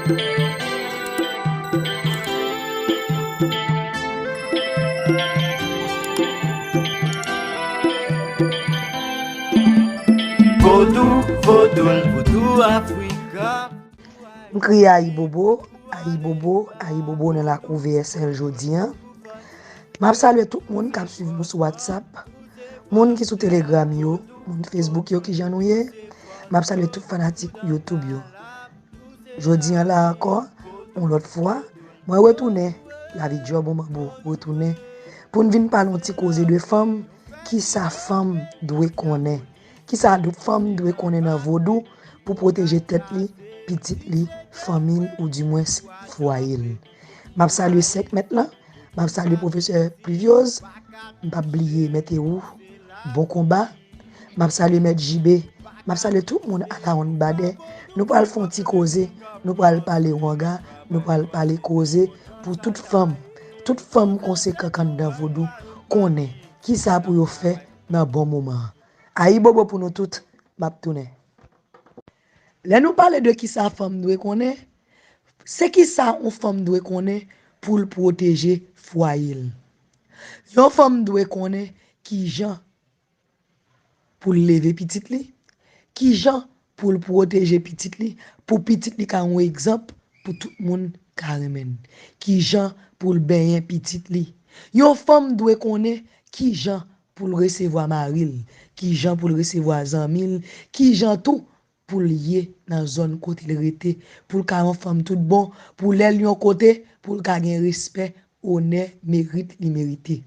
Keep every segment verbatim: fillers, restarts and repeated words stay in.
Vodou, vodou, vodou Afrika. M kriye ayibobo, ayibobo, ayibobo nan lakou V S L jodi a. M ap salye tout moun k ap swiv nou sou WhatsApp, moun ki sou Telegram yo, moun Facebook yo, kijan nou ye? M ap salye tout fanatik YouTube yo. Jodi a la ankò, yon lòt fwa, mwen retounen, lavi djòb yon manbo retounen, pou n vin pale yon ti koze de fanm, kisa fanm dwe konnen? Kisa fanm dwe konnen nan vodou pou pwoteje tèt li, pitit li, fanmi l, oudimwens fwaye l? M ap salye senk mèt lan, m ap salye pwofesè Pluviose, m p ap bliye mèt Ewou, bon konba, m ap salye mèt J B, m ap salye tout moun a la wonn badè. Nou pral fè yon ti koze, nou pral pale wanga, nou pral pale koze pou tout fanm, tout fanm konsekan k anndan vodou konnen kisa pou yo fè nan bon moman an. Ayibobo pou nou tout, m ap tounen. Lè nou pale de kisa fanm dwe konnen, se kisa yon fanm dwe konnen pou l pwoteje fwaye l. Yon fanm dwe konnen kijan pou l leve pitit li, kijan pou l pwoteje pitit li, pou pitit li ka yon egzanp pou tout moun ka renmen l, kijan pou l benyen pitit li. Yon fanm dwe konnen kijan pou l resevwa mari l, kijan pou l resevwa zanmi l, kijan tou pou l ye nan zòn kote l rete, pou l ka yon fanm tout bon, pou lè l yon kote, pou l ka gen respè, onè, merit li merite.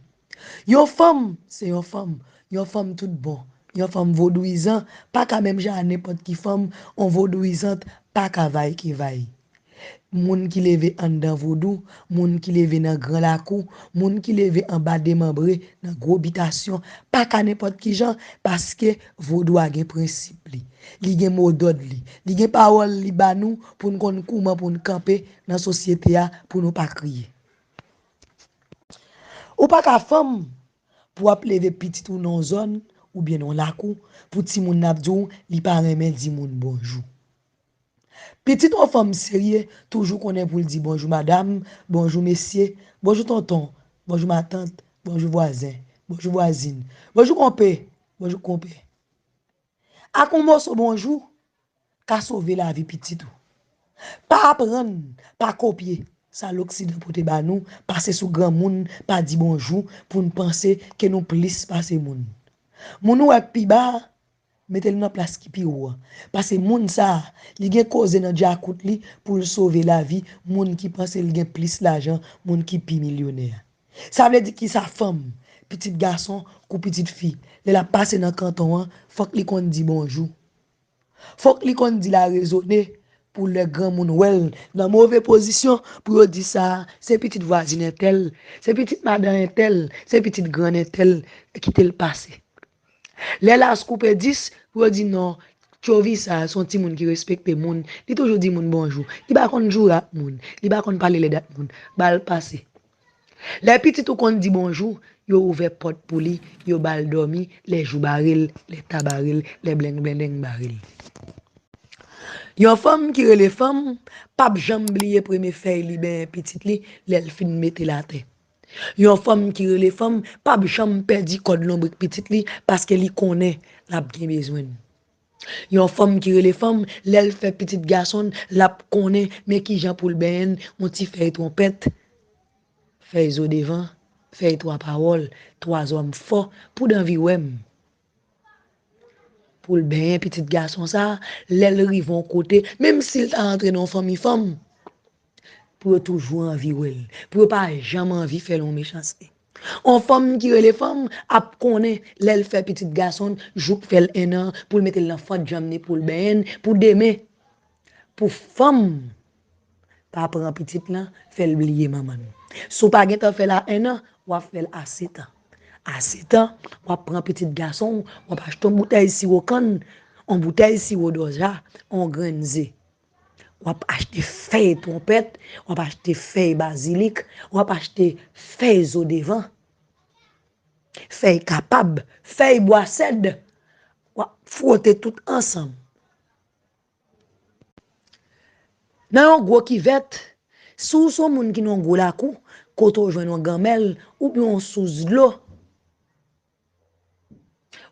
Yon fanm se yon fanm, yon fanm tout bon, yon fanm vodouyizan pa ka menm jan a nenpòt ki fanm, yon vodouyizant pa ka vay ke vay. Moun ki leve anndan vodou, moun ki leve nan gran lakou, moun ki leve anba demanbre nan gwo bitasyon, pa ka nenpòt ki jan, paske vodou a gen prensip li, li gen modòd li, li gen pawòl li ba nou pou n konn kouman pou n kanpe nan sosyete a pou nou pa kriye. Ou pa ka fanm pou w ap leve pitit ou nan yon zòn oubyen nan yon lakou pou timoun nan ap di w li pa renmen di moun bonjou. Pitit yon fanm serye toujou konnen pou l di bonjou madanm, bonjou mesye, bonjou tonton, bonjou matant, bonjou vwazen, bonjou vwazin, bonjou konpe, bonjou konpè. Ak yon moso bonjou ka sove lavi pitit ou. Pa aprann, pa kopye sa loksidan pote ba nou, pase sou granmoun, pa di bonjou pou n panse ke nou plis pase moun. Moun ou wè k pi ba a, mete l nan plas ki pi wo a. Paske moun sa a, li gen koze nan djakout li pou l sove lavi moun ki panse l gen plis lajan, moun ki pi milyonè a. Sa vle di kisa fanm, pitit gason kou pitit fi, lè l ap pase nan kanton an, fòk li konn di bonjou. Fòk li konn di l a rezone pou lè granmoun wè l nan move pozisyon pou yo di sa a, se pitit vwazin entèl, se pitit madan entèl, se pitit grann entèl, kite l pase. Lè las koupe dis, pou yo di non, tchovi sa a se yon timoun ki respekte moun, li toujou di moun bonjou, li pa konn joure ak moun, li pa konn pale lèd ak moun, ba l pase. Lè pitit ou konn di bonjou, yo ouvè pòt pou li, yo ba l dòmi, lè jou bare l, lè ta bare l, lè blengblenleng bare l. Yon fanm ki rele fanm p ap janm bliye premye fèy li benyen pitit li lè l fin mete l atè. Yon fanm ki rele fanm p ap janm pèdi kòd lonbrik pitit li paske li konnen l ap gen bezwen l. Yon fanm ki rele fanm, lè l fè pitit gason l, l ap konnen men kijan pou l benyen l, yon ti fèy twonpèt, fèy zo devan, fèy twa pawòl, twa zòm fò, pou l anvi wè m. Pou l benyen pitit gason sa a, lè l rive yon kote, menm si l ta rantre nan yon fanmi fanm, pou yo toujou anvi wè l, pou yo pa janm anvi fè l yon mechanste. On fanm ki rele fanm ap konnen lè l fè pitit gason l, jouk fè l ennan, pou l mete l nan fant janm ni pou l benyen l, pou demen, pou fanm pa pran pitit lan, fè l bliye manman l. Si w pa gentan fè l a ennan, w ap fè l a setan. A setan, w ap pran pitit gason w, w ap achte yon boutèy siwo kann, yon boutèy siwo dòja, yon grenn ze. W ap achte fèy twonpèt, w ap achte fèy bazilik, w ap achte fèy zo devan, fèy kapab, fèy bwa sèd. W ap fwote tout ansanm. Nan yon gwo kivèt, si w se yon moun ki nan yon gwo lakou, kote w jwenn yon ganmèl oubyen yon sous dlo,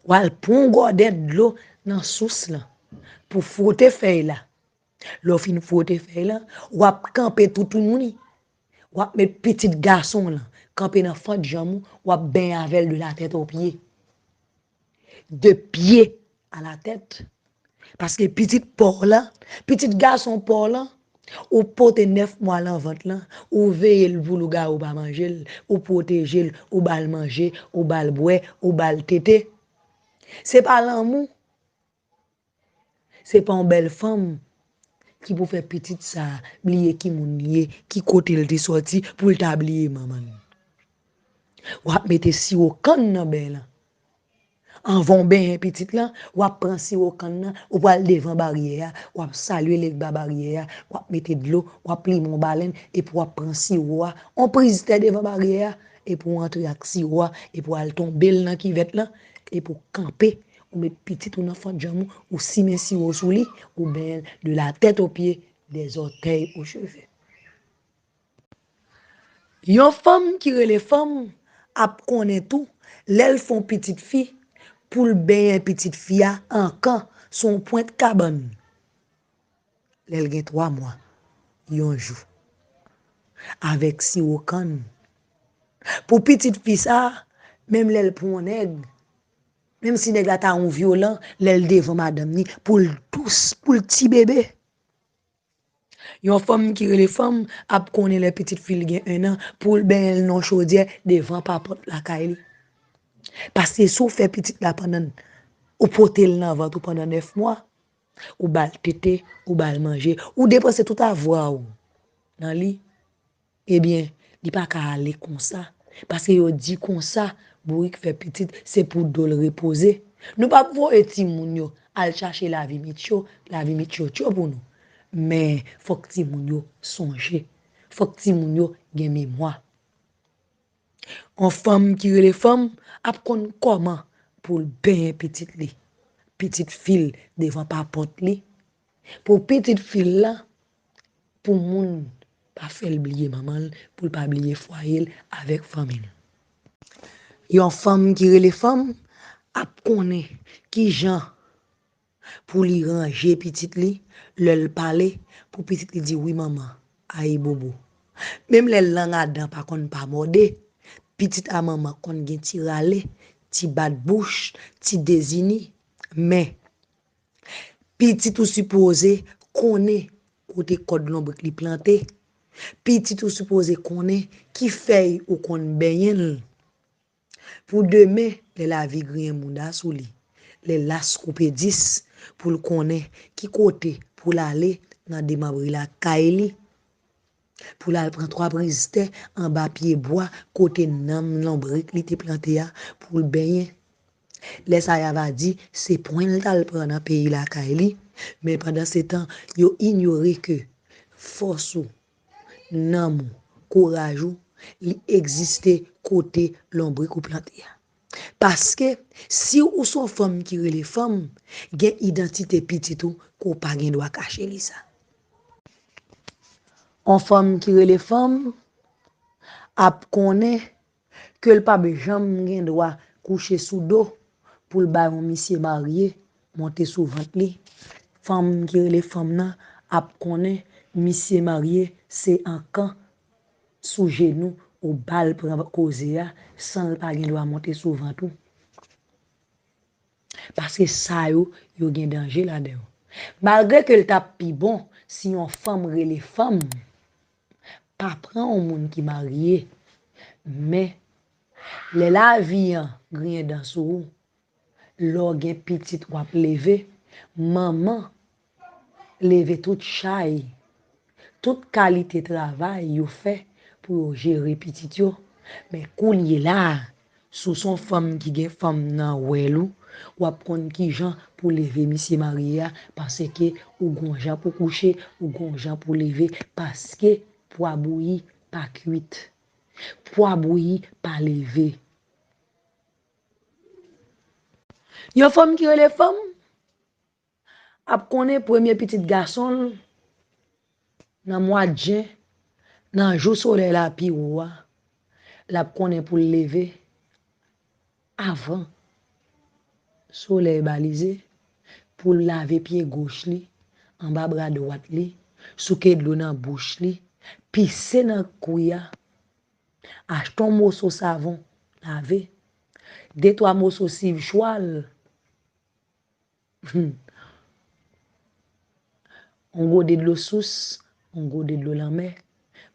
w al pran yon gòdèt dlo nan sous lan pou fwote fèy la. Lè w fin fwote fèy lan, w ap kanpe toutouni. W ap met pitit gason w lan kanpe nan fant janm ou, w ap benyen avè l de la tèt o pye. De pye a la tèt. Paske pitit pa w lan, pitit gason pa w lan, ou pote nèf mwa nan vant lan, ou veye l pou lougawou pa manje l, ou pwoteje l, ou ba l manje, ou ba l bwè, ou ba l tete. Se pa lanmou. Se pa yon bèl fanm ki pou fè pitit sa a bliye ki moun li ye, ki kote l te sòti, pou l ta bliye manman l. W ap mete siwo kann nan bèy lan. Anvan w benyen pitit lan, w ap pran siwo kann nan, ou pral devan baryè a, w ap salye l anba baryè a, w ap mete dlo, w ap limen yon balèn, epi w ap pran siwo a, yon priz tè devan baryè a, epi w antre ak siwo a, epi w al tonbe l nan kivèt lan, epi w kanpe, ou met pitit ou nan fant janm ou, ou simen siwo sou li, ou benyen l de la tèt o pye, des orteils aux cheveux. Yon fanm ki rele fanm ap konnen tou lè l fè yon pitit fi pou l benyen pitit fi a ankan sou yon pwent kabann. Lè l gen twa mwa, yon jou, avèk siwo kann. Pou pitit fi sa a, menm lè l pran yon nèg, menm si nèg la ta yon vyolan, lè l devan madanm ni, pou l dous, pou l ti bebe. Yon fanm ki rele fanm ap konnen lè pitit fi l gen ennan pou l benyen l nan chodyè devan papòt lakay li. Paske si w fè pitit la pandan ou pote l nan vant ou pandan nèf mwa, ou ba l tete, ou ba l manje, ou depanse tout avwa w nan li, ebyen, li pa ka ale konsa. Paske yo di konsa, bourik fè pitit, se pou do l repoze. Nou p ap voye timoun yo al chache lavi mityo, lavi mityo tyo pou nou. Men, fòk timoun yo sonje. Fòk timoun yo gen memwa. Yon fanm ki rele fanm ap konn kòman pou l benyen pitit li, pitit fi l devan papòt li. Pou pitit fi l lan, pou moun pa fè l bliye manman l, pou l pa bliye fwaye l avèk fanmi l. Yon fanm ki rele fanm ap konnen kijan pou li ranje pitit li, lè l pale, pou pitit li di wi manman, ayibobo. Menm lè lang a dan pa konn pa mòde, pitit a manman konn gen ti rale, ti bat bouch, ti dezini. Men, pitit ou sipoze konnen kote kòd lonbrik li plante. Pitit ou sipoze konnen ki fèy ou konn benyen l. Pou demen, lè lavi griyen mouda sou li, lè las koupe dis, pou l konnen ki kote pou l ale nan demanbre lakay li. Pou l al pran twa priz tè anba pye bwa kote nanm lonbrik li te plante a pou l benyen. Lè sa y a va di se pwen l t al pran nan peyi lakay li, men pandansetan, yo inyore ke fòs ou, nanm ou, kouraj ou, li egziste kote lonbrik ou plante a. Paske, si ou se yon fanm ki rele fanm, gen idantite pitit ou ke w pa gen dwa kache li sa. Yon fanm ki rele fanm ap konnen ke l p ap janm gen dwa kouche sou do pou l bay yon misye marye monte sou vant li. Fanm ki rele fanm nan ap konnen misye marye se ankan sou jenou ou ba l pran koze a san l pa gen dwa monte sou vant ou. Paske sa yo, yo gen danje ladan yo. Malgre ke l t ap pi bon si yon fanm rele fanm pa pran yon moun ki marye, men lè lavi an griyen dan sou ou, lè w gen pitit w ap leve, manman leve tout chay, tout kalite travay yo fè pou yo jere pitit yo. Men kounye la a, si w se yon fanm ki gen fanm nan wèl ou, w ap konn kijan pou leve misye marye a, paske ou gon jan pou kouche, ou gon jan pou leve, paske pwa bouyi pa kwit. Pwa bouyi pa leve. Yon fanm ki rele fanm ap konnen premye pitit gason l, Nan mwa jen, nan jou solèy la pi wo a, l ap konnen pou l leve avan solèy balize, pou l lave pye goch li, anba bra dwat li, souke dlo nan bouch li, pise nan kwi a, achte yon moso savon, lave, de twa moso siv chwal, hmm, yon gode dlo sous, yon gode dlo lanmè,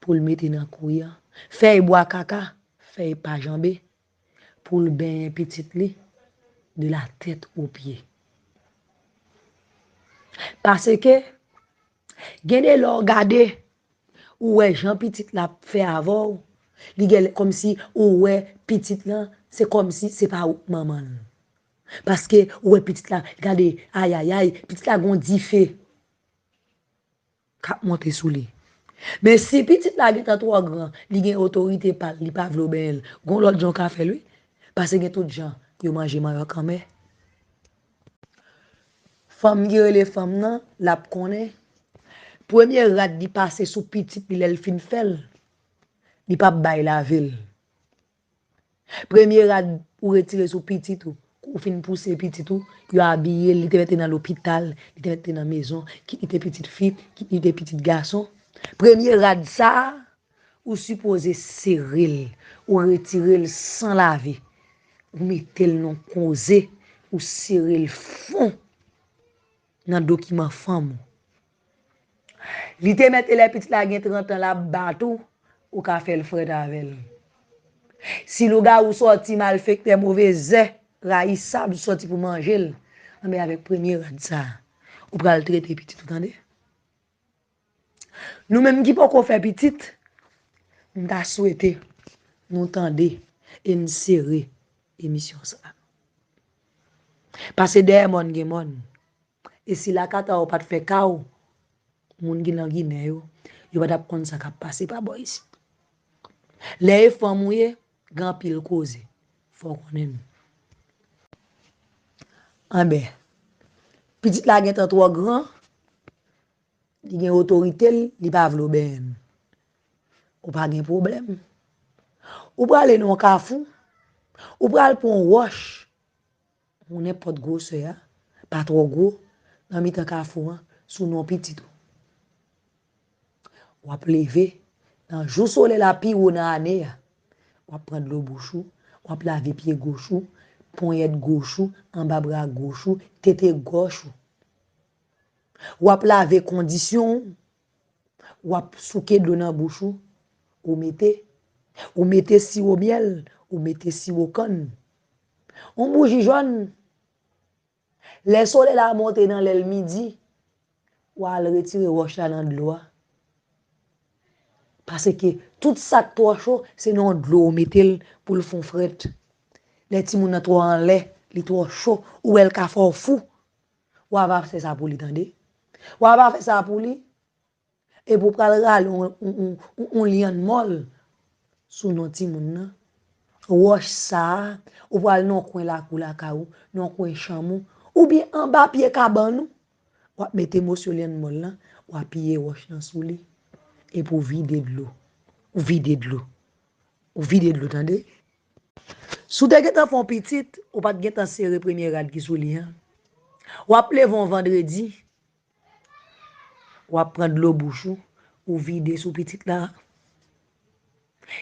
pou l mete nan kwi a. Fèy bwa kaka, fèy pa janbe, pou l benyen pitit li de la tèt o pye. Paske, gen de lè w gade, ou wè jan pitit la ap fè avè w, li gen kòmsi ou wè pitit lan, se kòmsi se pa ou k manman l. Paske ou wè pitit la, gade, ayayay, pitit la gon dife k ap monte sou li. Men si pitit la gentan twò gran, li gen otorite pa l, li pa vle w benyen l, gon lòt jan w ka fè l, wi. Paske gen tout jan yo manje manyòk anmè. Fanm ki rele fanm nan, l ap konnen. Premye rad li pase sou pitit li lè l fin fè l, li p ap bay lave l. Premye rad ou retire sou pitit ou, kou w fin pouse pitit ou, yo abiye l, li te mèt te nan lopital, li te mèt te nan mezon, kit li te pitit fi, kit li te pitit gason. Premye rad sa a, ou sipoze sere l, ou retire l san lave, ou mete l nan koze, ou sere l fon nan dokiman fanm ou. Li te mèt te lè pitit la gen trant an, l ap bat ou, ou ka fè l frèt avè l. Si lougawou sòti, malfektè, move zè, rayisab sòti pou manje l, anben avèk premye rad sa a, ou pral trete pitit ou, tande? Nou menm ki poko fè pitit, m ta swete nou tande e n sere emisyon sa a. Paske dèyè mòn gen mòn. E si lakata w pa t fè ka w, moun ki nan Ginen yo, yo pa t ap konn sa k ap pase pa bò isit. Lè e fanm ou ye, gen anpil koze. Fò w konnen nou. Anben, pitit la gentan twò gran, li gen otorite l, li pa vle w benyen l. Ou pa gen pwoblèm. Ou prale nan yon kafou, ou pral pran yon wòch, yon nenpòt gwosè a, pa twò gwo, nan mitan kafou an, sou non pitit ou. W ap leve, nan jou solèy la pi wo nan ane a, w ap pran dlo bouch ou, w ap lave pye goch ou, ponyèt goch ou, anba bra goch ou, tete gòch ou. W ap lave kondisyon w, w ap souke dlo nan bouch ou, ou mete, ou mete siwo myèl, ou mete siwo kann. Yon bouji jòn, lè solèy la monte nan lè l midi, w a al retire wòch la nan dlo a. Paske tout sa k twò cho, se nan yon dlo ou mete l pou l fon frèt. Lè timoun nan twò anlè, li twò cho, ou wè l ka fè w fou. W a va fè sa pou li, tande. W a va fè sa pou li. Epi w pral rale yon, yon, yon, yon, yon lyann mòl sou non timoun nan. Wòch sa a, ou pral nan yon kwen lakou lakay ou, nan yon kwen chanm ou, oubyen anba pye kabann ou. W ap mete moso lyann mòl lan, w apiye wòch lan sou li. Epi w vide dlo. Ou vide dlo. Ou vide dlo, tande? Si w te gentan fè yon pitit, ou pa t gentan sere premye rad ki sou li an. W ap leve yon vandredi, w ap pran dlo bouch ou, ou vide sou pitit la.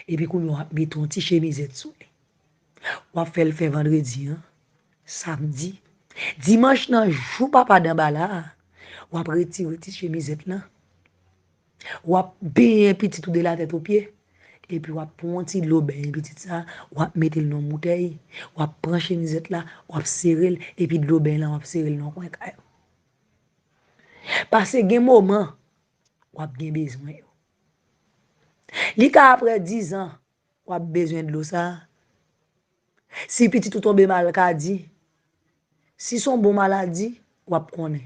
Epi kounye a w ap mete yon ti chemizèt sou li. W ap fè l fè vandredi an, samdi. Dimanch nan jou papa danbala a, w ap retire ti chemizèt lan. W ap benyen pitit ou de la tèt o pye. Epi w ap pran yon ti dlo benyen pitit sa, w ap mete l nan yon boutèy. W ap pran chemizèt la, w ap sere l, epi dlo benyen lan w ap sere l nan yon kwen kay ou. Paske gen moman, w ap gen bezwen yo. Li ka apre diz an, w ap bezwen dlo sa a. Si pitit ou tonbe malkadi, si se yon bon maladi, w ap konnen.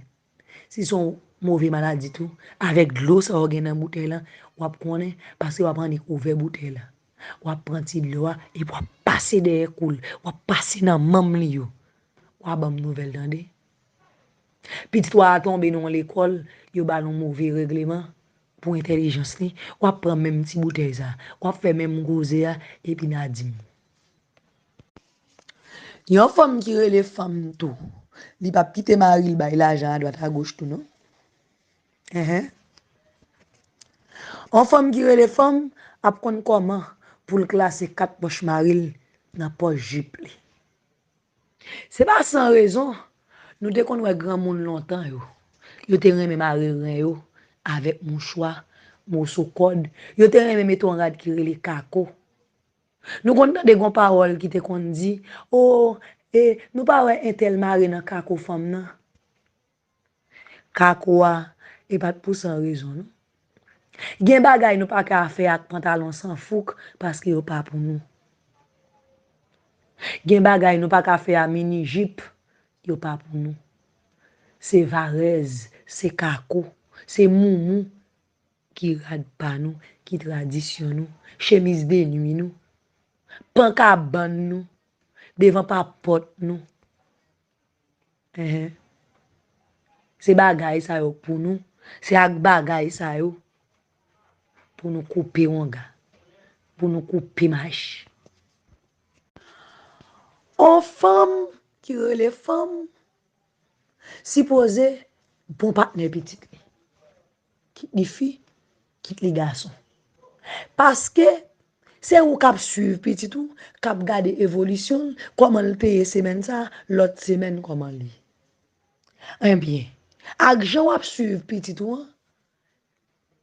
Si se yon move maladi tou, avèk dlo sa w gen nan boutèy lan, w ap konnen, paske w ap annik ouvè boutèy la. W ap pran ti dlo a, epi w ap pase dèyè kou l, w ap pase nan manm li yo. W a ban m nouvèl, tande. Pitit ou a tonbe nan yon lekòl, yo ba l yon move regleman. pou entèlijans li, w ap pran menm ti boutèy sa, w ap fè menm koze a, epi n a di m. Yon fanm ki rele fanm tou, li p ap kite mari l bay lajan adwat agoch tou non. Enhen. Yon fanm ki rele fanm ap konn kòman pou l klase kat pòch mari l nan pòch jip li. Se pa san rezon nou te konn wè granmoun lontan yo. Yo te renmen mare ren yo avèk mouchwa, moso kòd. Yo te renmen mete yon rad ki rele kako. Nou konn tande gon pawòl ki te konn di, o, e, nou pa wè entèl mare nan kako fanm nan. Kako a, e pa t pou san rezon non. Gen bagay nou pa ka fè ak pantalon san fouk paske yo pa pou nou. Gen bagay nou pa ka fè a mini jip, yo pa pou nou. Se varèz, se kako, se moumou ki rad pa nou, ki tradisyon nou, chemiz de nwi nou, pan kabann nou, devan pa pòt nou. Enhen. Se bagay sa yo k pou nou. Se ak bagay sa yo pou nou koupe wanga, pou nou koupe mach. On fanm ki rele fanm sipoze bon patnè pitit li. Kit li fi, kit li gason. Paske se ou k ap swiv pitit ou, k ap gade evolisyon l, kòman l te ye semèn sa, lòt semèn kòman l ye. Enbyen, ak jan w ap swiv pitit ou an,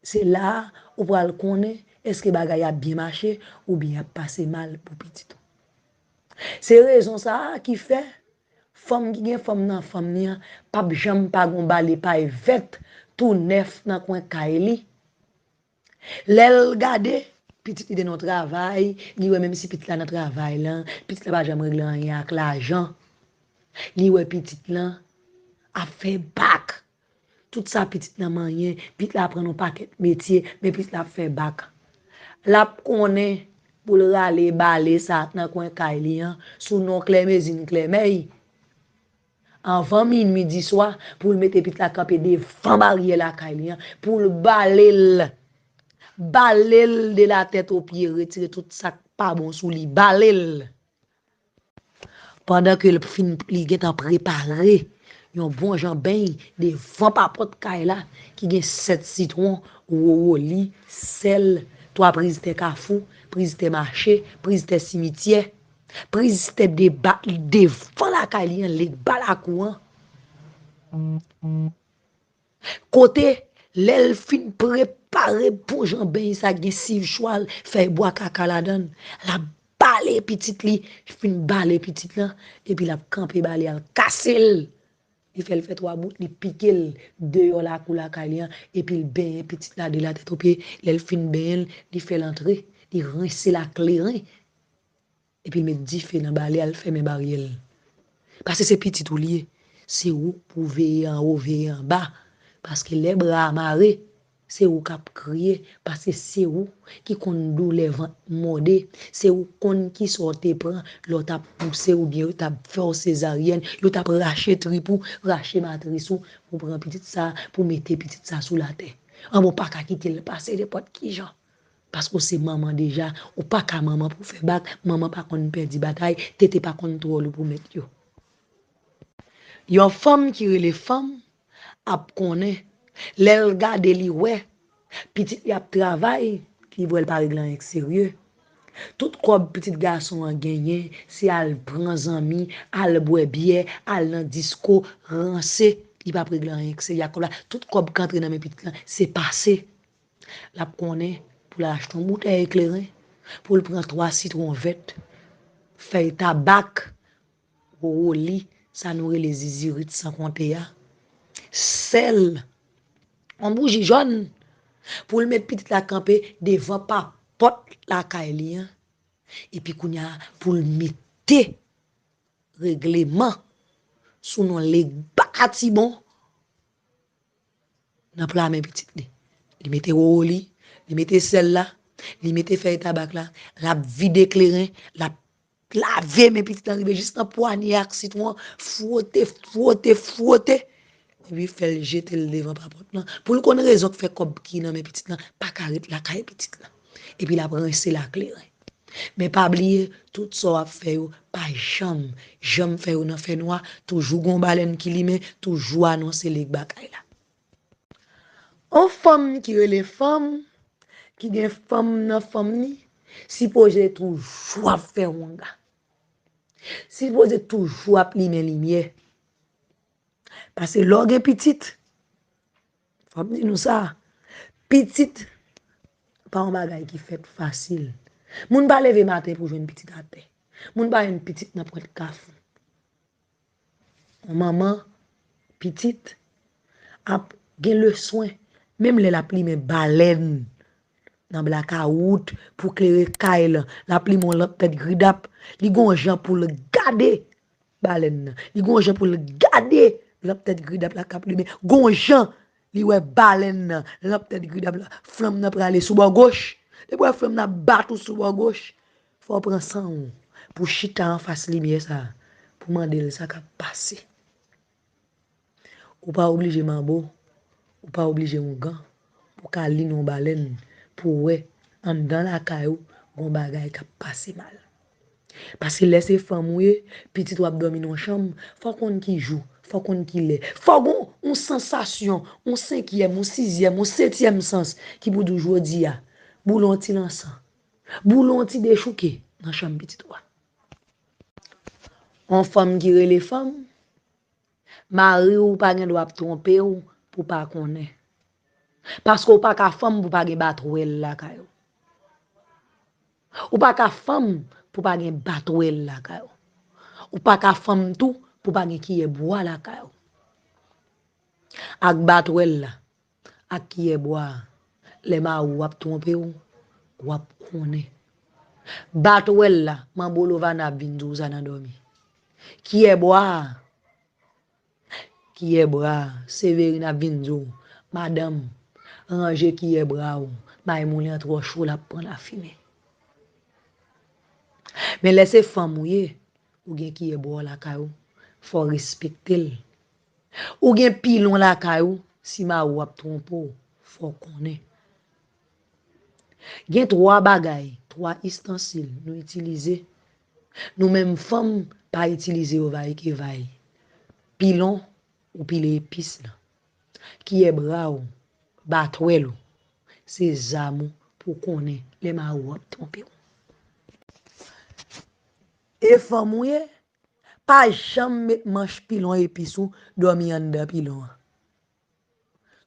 se la a ou pral konnen èske bagay ap byen mache oubyen y ap pase mal pou pitit ou. Se rezon sa a ki fè fanm ki gen fanm nan fanm li an p ap janm pa gon bale pay vèt tou nèf nan kwen kay li. Lè l gade, pitit li te nan yon travay, li wè menm si pitit la nan travay lan, pitit la pa janm regle anyen ak lajan. Li wè pitit lan ap fè bak. Tout sa pitit lan manyen, pitit la aprann yon pakèt metye, men pitit la ap fè bak. L ap konnen pou l rale bale sa nan kwen kay li an, sou non Klèmezin Klèmèy. Anvan minwi di swa, pou l mete pitit la kanpe devan baryè lakay li an, pou l bale l. Bale l de la tèt o pye, retire tout sa k pa bon sou li, bale l. Pandan ke l fin, li gentan prepare yon bon jan beny devan papòt kay la, ki gen sèt sitwon, wowoli, sèl, twa priz tè kafou, priz tè mache, priz tè simityè, priz tè deba, devan lakay li an, legba lakou an. Kote, lè l fin prepare bon jan beny sa, gen siv chwal, fèy bwa kaka ladan l, l ap bale pitit li, fin bale pitit lan, epi l ap kanpe bale a, l kase l. Li fè l fè twa bout, li pike l deyò lakou lakay li an, epi l benyen pitit la de la tèt o pye. Lè l fin benyen l, li fè l antre, li rense l ak kleren. Epi l met dife nan bale a, l fèmen baryè l. Paske se pitit ou li ye. Se ou pou veye anwo, veye anba. Paske lè bra a mare, se ou k ap kriye. Paske se ou ki konn doulè vant mòde. Se ou konn kisa w te pran lè w t ap pouse oubyen yo t ap fè w sezaryèn, yo t ap rache trip ou, rache matris ou, pou pran pitit sa, pou mete pitit sa sou latè. Anben, w pa ka kite l pase nenpòt kijan. Paske w se manman deja, ou pa ka manman pou fè bak, manman pa konn pèdi batay, tete pa konn twò lou pou mèt yo. Yon fanm ki rele fanm ap konnen, lè l gade li wè, pitit li ap travay, li wè l pa regle anyen k serye. Tout kòb pitit gason an genyen, se al pran zanmi, al bwè byè, al nan disko, ranse, li p ap regle anyen k serye ak kòb la. Tout kòb k antre nan men pitit lan, se pase. L ap konnen pou l al achte yon boutèy kleren, pou l pran twa sitwon vèt, fèy tabak, wowoli, sa nou rele zizirit san konte a, sèl, yon bouji jòn, pou l met pitit la kanpe devan papòt lakay li an, epi kounye a pou l mete regleman sou non Legba Tibon nan pla men pitit li. Li mete wowoli, li mete sèl la, li mete fèy tabak la, l ap vide kleren, l ap lave men pitit lan rive jis nan pwanye ak sitwon, fwote, fwote, fwote. epi fè l jete l devan pa pòt lan, pou l konn rezon k fè kòb ki nan men pitit lan pa ka ret lakay pitit lan. Epi l ap rense l ak kleren. Men pa bliye, tout sa w ap fè yo, pa janm, janm fè yo nan fènwa, toujou gon balèn ki limen, toujou anonse lèg bagay la. On fanm ki rele fanm, ki gen fanm nan fanm ni, sipoze toujou ap fè wanga. Sipoze toujou ap limen limyè. Paske lè w gen pitit, fò m di nou sa, pitit pa yon bagay ki fèt fasil. Moun pa leve maten pou jwenn pitit atè. Moun pa jwenn pitit nan pwent kafou. Yon manman, pitit, ap gen leswen, menm lè l ap limen balèn nan blakawout pou klere kay lan, l ap limen yon lanp tèt gridap, li gon jan pou l gade balèn nan. Li gon jan pou l gade lanp tèt gridap la k ap limen. Gon jan li wè balèn nan, lanp tèt gridap la, flanm nan prale sou bò goch. Depi w wè flanm nan ap bat ou sou bò goch, fò w pran san w pou chita anfas limyè sa a, pou mande l sa k ap pase. Ou pa oblije manbo, ou pa oblije oungan, pou w ka limen yon balèn, pou w wè anndan lakay ou gon bagay k ap pase mal. Paske lè se fanm ou ye, pitit w ap dòmi nan yon chanm, fò w konn ki jou, fò w konn ki lè. Fò w gon yon sansasyon, yon senkyèm, yon sizyèm, yon setyèm sans ki pou di w jodi a, boule yon ti lansan, boule yon ti dechouke nan chanm pitit ou a. On fanm ki rele fanm, mari w pa gen dwa ap twonpe w pou pa konnen. Paske w pa ka fanm pou pa gen batwèl lakay ou. Ou pa ka fanm pou pa gen batwèl lakay ou. Ou pa ka fanm tou pou pa gen kiyè bwa lakay ou. Ak batwèl la, ak kiyè bwa a, lè mari w ap twonpe w, w ap konnen. Batwèl la, manbo Lovana ap vin di w sa nan dòmi. Kiyè bwa a, kiyè bwa a, Severine ap vin di w, madanm, ranje kiyè bwa w, may moulen an twò cho, l ap pran lafimen. Men lè se fanm ou ye, ou gen kiyè bwa w lakay ou, fò w respekte l. Ou gen pilon lakay ou, si mari w ap twonpe w, fò w konnen. Gen twa bagay, twa istansil nou itilize. Nou menm fanm pa itilize yo vaye ke vaye. Pilon ou pile epis lan. Kiyè bra w, batwèl ou, se zam ou pou w konnen lè mari w ap twonpe w. E fanm ou ye, pa janm met manch pilon epis ou dòmi anndan pilon an.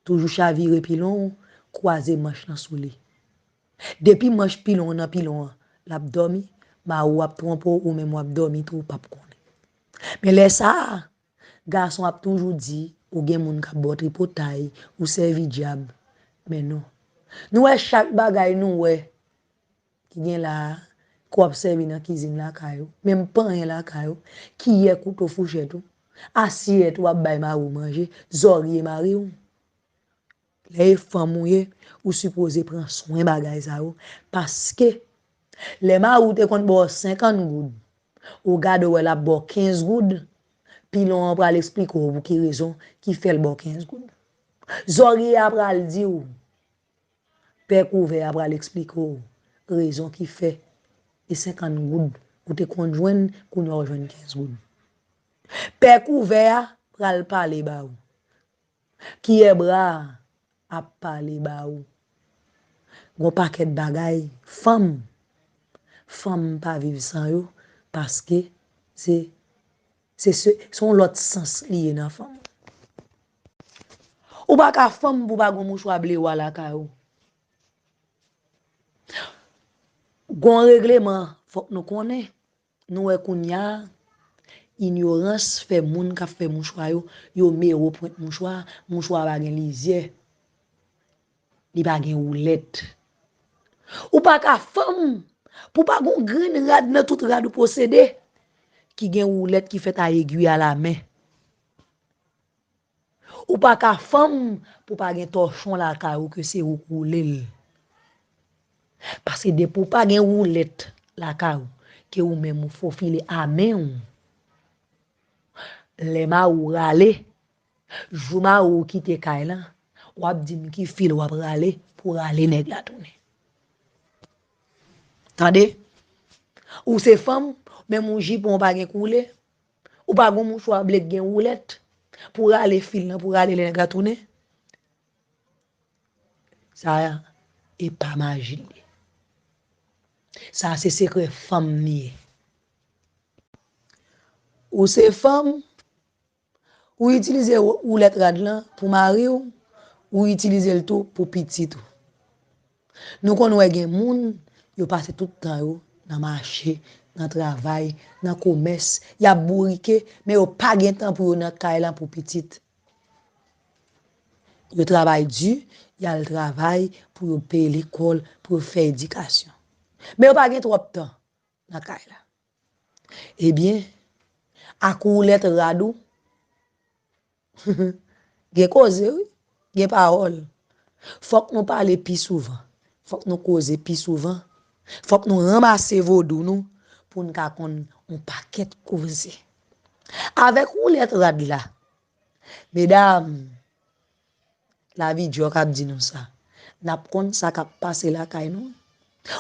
Toujou chavire pilon ou, kwaze manch lan sou li. Depi manch pilon an nan pilon an, l ap dòmi, mari w ap twonpe w, ou menm w ap dòmi tou, ou p ap konnen. Men lè sa a, gason ap toujou di ou gen moun k ap ba w tripotay, ou sèvi dyab. Men non. Nou wè chak bagay nou wè ki gen la a, ke w ap sèvi nan kizin lakay ou, menm panyen lakay ou, kiyè, kouto, fouchèt ou, asyèt ou ap bay mari w manje, zòrye mari w. Lè e fanm ou ye, ou sipoze pran swen bagay sa yo, paske lè mari w te konn ba w senkant goud, ou gade w wè l ap ba w kenz goud, pilon an pral eksplike w pou ki rezon ki fè l ba w kenz goud. Zòrye a pral di w, pè kouvè a pral eksplike w rezon ki fè e senkant goud ou te konn jwenn, kounye a w jwenn kenz goud. Pè kouvè a pral pale ba ou. Kiyè bra a ap pale ba ou. Gon pakèt bagay, fanm, fanm pa viv san yo, paske se, se, se, se yon lòt sans li ye nan fanm. Ou pa ka fanm pou pa gon mouchwa ble wa lakay ou. Gon regleman, fòk nou konnen. Nou wè kounye a, inyorans fè moun k ap fè mouchwa yo, yo mero pwent mouchwa, mouchwa pa gen lizyè, li pa gen woulèt. Ou pa ka fanm pou pa gon grenn rad nan tout rad ou posede ki gen woulèt ki fèt a egwi a la men. Ou pa ka fanm pou pa gen tòchon lakay ou ke se ou k woule l. Paske depi w pa gen woulèt lakay ou, ke ou menm ou fofile a men w, lè mari w rale, Jou mari w kite kay lan, w ap di m ki fil w ap rale pou rale nèg la tounen. Tande? Ou se fanm, menm yon jipon w pa gen koule, ou pa gen yon mouchwa ble k gen woulèt pou rale fil lan, pou rale nèg la tounen. Sa e pa maji l ye. Sa se sekrè fanm li ye. Ou se fanm, ou itilize woulèt rad lan pou mari w, ou itilize l tou pou pitit ou. Nou konn wè gen moun, yo pase tout tan yo nan mache, nan travay, nan komès, y ap bourike, men yo pa gen tan pou yo nan kay lan pou pitit. Yo travay di, y al travay pou yo peye lekòl, pou yo fè edikasyon. Men yo pa gen twòp tan nan kay la. Ebyen, ak woulèt rad ou, gen koze, wi, gen pawòl. Fòk nou pale pi souvan. Fòk nou koze pi souvan. Fòk nou ranmase vodou nou pou n ka konn yon pakèt koze. Avèk woulèt rad la, medam, lavi djòk ap di nou sa. N ap konn sa k ap pase lakay nou.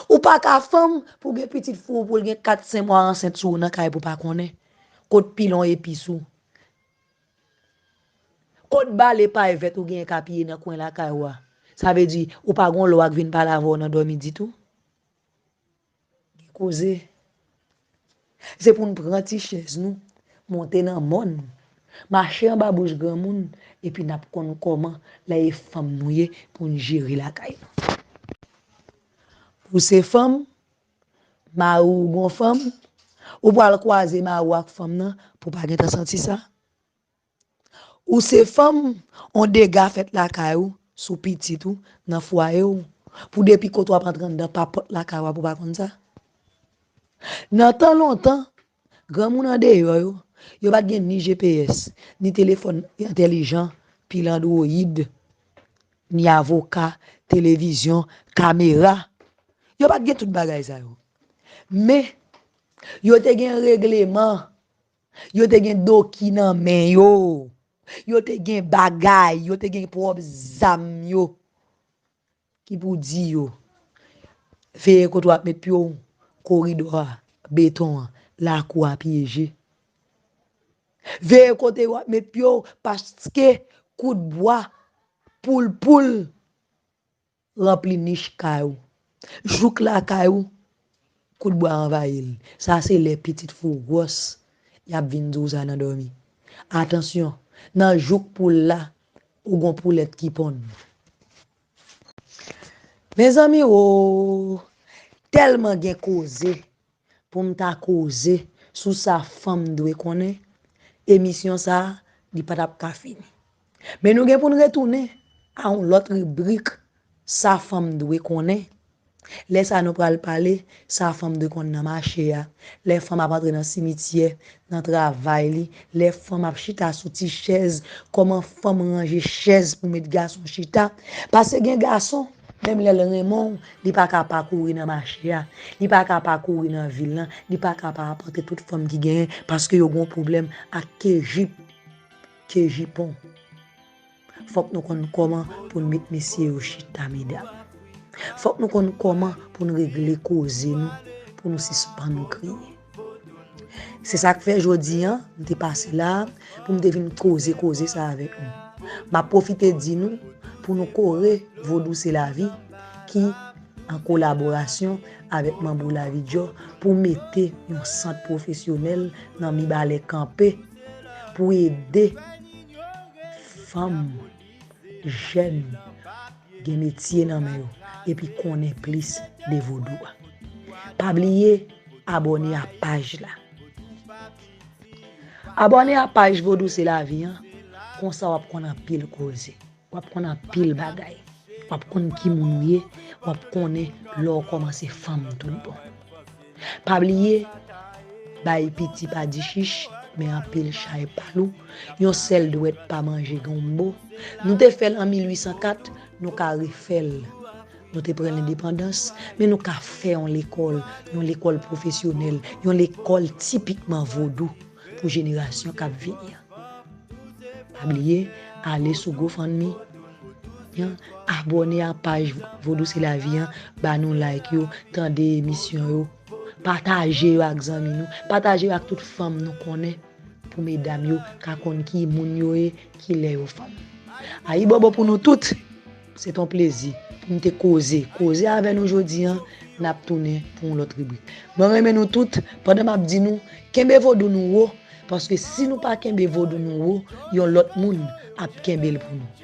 Ou pa ka fanm pou gen pitit fi w pou l gen kat, senk mwa ansent sou ou nan kay pou w pa konnen. Kot pilon epis ou? Kot bale pay vèt ou genyen k ap ye nan kwen lakay ou a? Sa vle di, ou pa gon lwa k vin pale avè w nan dòmi ditou? Gen koze. Se pou n pran ti chèz nou, monte nan mòn, mache anba bouch granmoun, epi n ap konn kòman lè e fanm nou ye pou n jere lakay nou. Ou se fanm, mari w gon fanm, ou pral kwaze mari w ak fanm nan pou w pa gentan santi sa? Ou se fanm, on dega fèt lakay ou, sou pitit ou, nan fwaye w, pou depi kote w ap antre anndan pa pòt lakay ou a pou w pa konn sa? Nan tan lontan, granmoun andeyò yo, yo pa t gen ni G P S, ni telefòn entèlijan, pil andwoyid, ni avoka, televizyon, kamera. Yo pa t gen tout bagay sa yo. Men, yo te gen regleman. Yo te gen doki nan men yo. Yo te gen bagay, yo te gen pwòp zam yo. Ki pou di yo, veye kote w ap met pye w, koridò a, beton an, lakou a pyeje. Veye kote w ap met pye w, paske kout bwa, poul poul, ranpli nich kay ou. Jouk lakay ou, kout bwa anvayi l. Sa se lè pitit fi w gwòs, y ap vin di w sa nan dòmi. Atansyon, nan jouk poul la, ou gon poulèt ki ponn. Mezanmi o, tèlman gen koze pou m ta koze sou sa fanm dwe konnen, emisyon sa a, li pa t ap ka fini. Men nou gen pou n retounen a yon lòt ribrik, sa fanm dwe konnen. Lè sa a nou pral pale, sa fanm dwe konn nan mache a. Lè fanm ap antre nan simityè, nan travay li, lè fanm ap chita sou ti chèz, kòman fanm ranje chèz pou met gason chita. Paske gen gason, menm lè l renmen w, li pa ka pa kouri nan mache a, li pa ka pa kouri nan vil lan, li pa ka pa apòte tout fanm ki genyen, paske yo gon pwoblèm ak ke jip, ke jipon. Fòk nou konn kòman pou n met mesye yo chita, medam. Fòk nou konn kòman pou n regle koze nou, pou nou sispann kriye. Se sa k fè jodi a, m te pase la pou m te vin koze koze sa avèk nou. M ap pwofite di nou pou nou kore Vodou se lavi ki an kolaborasyon avèk Manbo Lavi Djò pou mete yon sant pwofesyonèl nan Mibalè kanpe pou ede fanm, jèn, gen metye nan men yo, epi konnen plis de vodou a. Pa bliye abòne a paj la. Abòne a paj Vodou se lavi an, konsa w ap konn anpil koze, w ap konn anpil bagay, w ap konn ki moun ou ye, w ap konnen lè w kòmanse fanm tout bon. Pa bliye, bay piti pa di chich, men anpil chay pa lou, yon sèl dwèt pa manje gonbo. Nou te fè l an mil uit san kat, nou ka refè l. Nou te pran lendepandans, men nou ka fè yon lekòl, yon lekòl pwofesyonèl, yon lekòl tipikman vodou pou jenerasyon k ap vini an. Pa bliye, ale sou GoFundMe, abòne a paj Vodou se lavi an, ba nou like yo, tande emisyon yo, pataje yo ak zanmi nou, pataje yo ak tout fanm nou konnen, pou medam yo ka konn ki moun yo ye, ki lè yo fanm. Ayibobo pou nou tout. Se t on plezi pou m te koze. Koze avè nou jodi an, n ap tounen pou yon lòt ribrik. Mwen renmen nou tout, pandan m ap di nou, kenbe vodou nou wo, paske si nou pa kenbe vodou nou wo, yon lòt moun ap kenbe l pou nou.